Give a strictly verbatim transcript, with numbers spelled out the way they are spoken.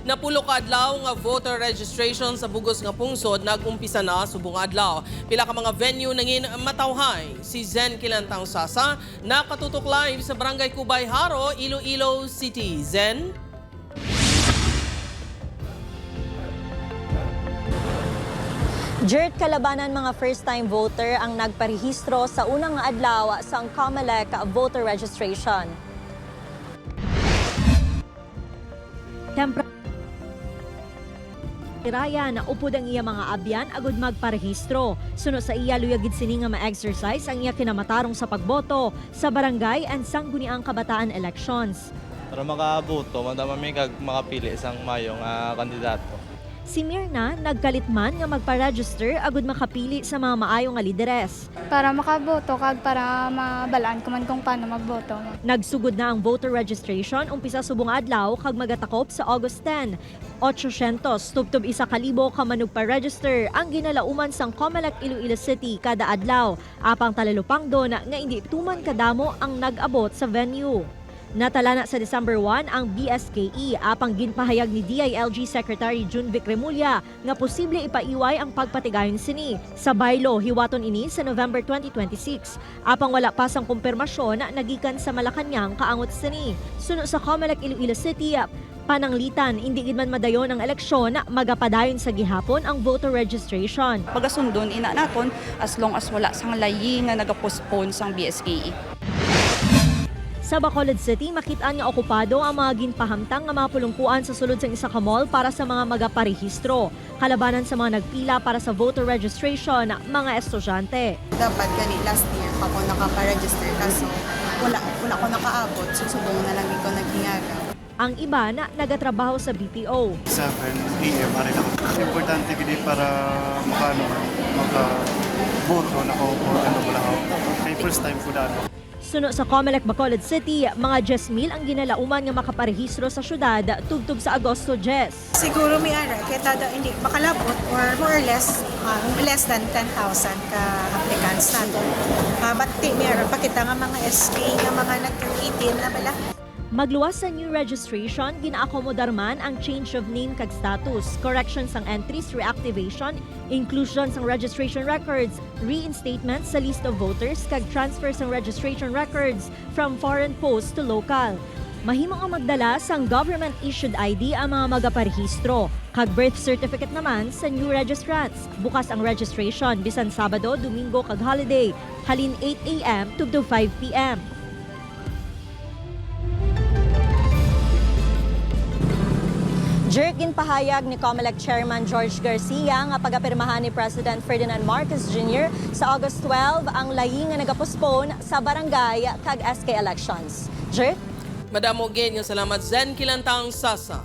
Napulo ka adlaw nga voter registration sa bug-os nga pungsod nag-umpisa na subong nga adlaw. Pila ka mga venue nangin matawhay. Si Zen Kilantang Sasa nakatutok live sa Barangay Cubay Jaro, Iloilo City. Zen? Jert, kalabanan mga first-time voter ang nagparehistro sa unang adlaw sang Comelec voter registration. Tempra- Ryan, upod ang iya mga abyan agud magparehistro. Suno sa iya, luya gid sini nga ma-exercise ang iya kinamatarong sa pagboto sa barangay and sangguniang kabataan elections. Para makaboto, madama mi kag makapili sang mayo nga kandidato. Si Mirna nagkalit man nga magpa-register agud makapili sa mga maayo nga lideres. Para makaboto kag para mabalaan ko man kung paano magboto. Nagsugod na ang voter registration umpisa subong adlaw kag magatakop sa August ten. Otsosyentos tubtob isa ka libo ka manugpa-register ang ginalauman sang Comelec Iloilo City kada adlaw, apang talalupangdon nga indi tuman kadamo ang nag-abot sa venue. Natala na sa December one ang B S K E, apang ginpahayag ni D I L G Secretary Junvic Remulla nga posible ipaiway ang pagpatigayon sini. Sa baylo, hiwaton ini sa November twenty twenty-six, apang wala pa sang kumpirmasyon nagikan sa Malacañang kaangot sini. Suno sa Comelec Iloilo City, pananglitan, indi gid man madayon ang eleksyon, magapadayon sa gihapon ang voter registration. Magasundon ina naton as long as wala sang layi nga nagapostpone sang B S K E. Sa Bacolod City, makit-an nga okupado ang mga ginpahamtang nga mga pulungkuan sa sulod sang isa ka mall para sa mga magaparehistro. Kalabanan sa mga nagpila para sa voter registration, mga estudyante. Dapat gani last year pa ko nakapa-register, kaso wala, wala ko nakaabot, so subong na lang ko naghingaga. Ang iban nagatrabaho sa B P O. Seven A M ari lang. Importante gid para makaano, makaboto na ko kung ano wala ako. Kay first time ko daan. Suno sa Comelec Bacolod City, mga diyes mil ang ginalauman nga makaparehistro sa syudad tubtob sa Agosto diyes. Siguro may ara, kaya tada hindi makalabot or more or less, ah, less than ten thousand ka applicants nato. Ah, but ti, may ara pa kita nga mga S K nga mga nag-eighteen na bala. Magluwas sa new registration, ginaakomodar man ang change of name kag status, correction sang entries, reactivation, inclusion sang registration records, reinstatement sa list of voters, kag transfer sang registration records from foreign post to local. Mahimo nga magdala sang government-issued I D ang mga magaparehistro, kag birth certificate naman sa new registrants. Bukas ang registration bisan Sabado, Domingo, kag holiday, halin eight A M tubtob five P M. Jert, ginpahayag ni Comelec Chairman George Garcia nga pagapirmahan ni President Ferdinand Marcos Junior sa August twelve ang layi nga nagapostpone sa barangay kag S K elections. Jert? Madamo gid nga salamat, Zen Kilantang Sasa.